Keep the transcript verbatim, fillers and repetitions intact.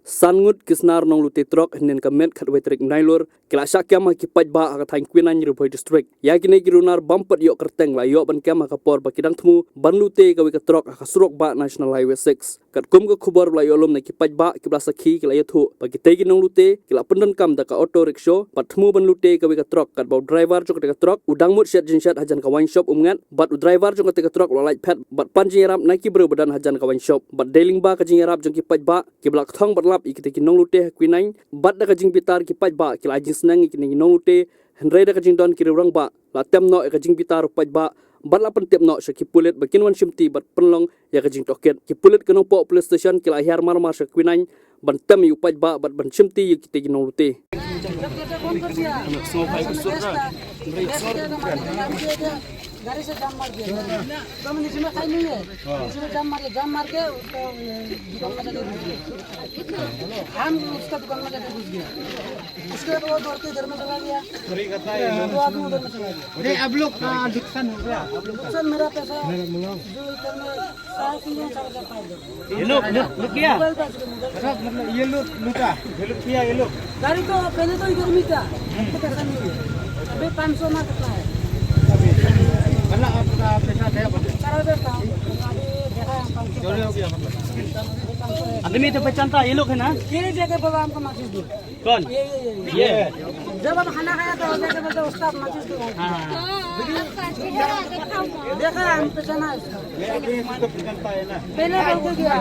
San ngut ki snar nonglute trok hynnin ka miet khatwei tarik Nailur ki la shah kem ha ki paidbah ha ka thaiñ Kwinain Ri Bhoi District. Ïa kine ki runar bym pat ïoh kyrteng la ïoh ban kem ha ka por ba ki dang thmu ban lute kawei ka trok ha ka surok bah National Highway six. Katkum ka khubor ba la ïoh lum na ki paidbah kiba la sakhi ki la ïathuh ba kitei ki nonglute ki la pyndonkam da ka auto rickshaw bad thmu ban lute kawei ka trok katba u driver jong katei ka trok u dang mut shet jingshet hajan ka wine shop Umngat bad u driver jong katei ka trok u la lait phet bad pan jingïarap na ki briew ba don hajan ka wine shop. Bad dei lyngba ka jingïarap jong ki paidbah kiba la kthong bad lap ïa kitei ki nonglute ha Kwinain bad da ka jingbitar ki paidbah ki la ai jingsneng ïa kitei ki nonglute, hynrei da ka jingdon ki riew rangbah la tem noh ïa ka jingbitar u paidbah bad la pyntip noh sha ki pulit ba kin wan shimti bad pynlong ïa ka jingtohkit. Ki pulit ka Nongpoh Police Station ki la hiar marmar sha Kwinain ban tem ïa u paidbah bad ban shimti ïa kitei ki nonglute. गाड़ी से जाम मार दिया। तो हम नीचे में खाई नहीं है, नीचे में जाम मार दिया, जाम मार के उसको, अ, दुकान में जाके घुस गया। हम उसका दुकान में जाके घुस गया। उसके बाद वो दौड़ के इधर में चला गया। दो आदमी उधर में चला गया। अरे, आप लोग का नुकसान हो गया? नुकसान मेरा पैसा, जो इधर में साढ़े तीन हजार, चार हजार पाँच हजार। ये लोग लूट, लूट गया? मोबाइल पास के मोबाइल। मतलब, मतलब, ये लोग लूटा, ये लोग किया, ये लोग। गाड़ी तो पहले तो इधर में था, तो पैसा नहीं है। अभी पाँच सौ ना कितना है? मतलब, आपका पैसा गया बोले? चार हजार था, अभी देखा है पाँच सौ। चोरी हो गया मतलब? अभी पाँच सौ है। आदमी तो पहचानता, ये लोग है ना? ये जगह बोला हमको माचिस दो। कौन? ये, ये, ये, ये। ये। जब हम खाना खाया तो वो जगह बोलते, "उस्ताद, माचिस दो।" हाँ, हाँ। देखा, हम पहचाना है उसको। पहले बोल के गया।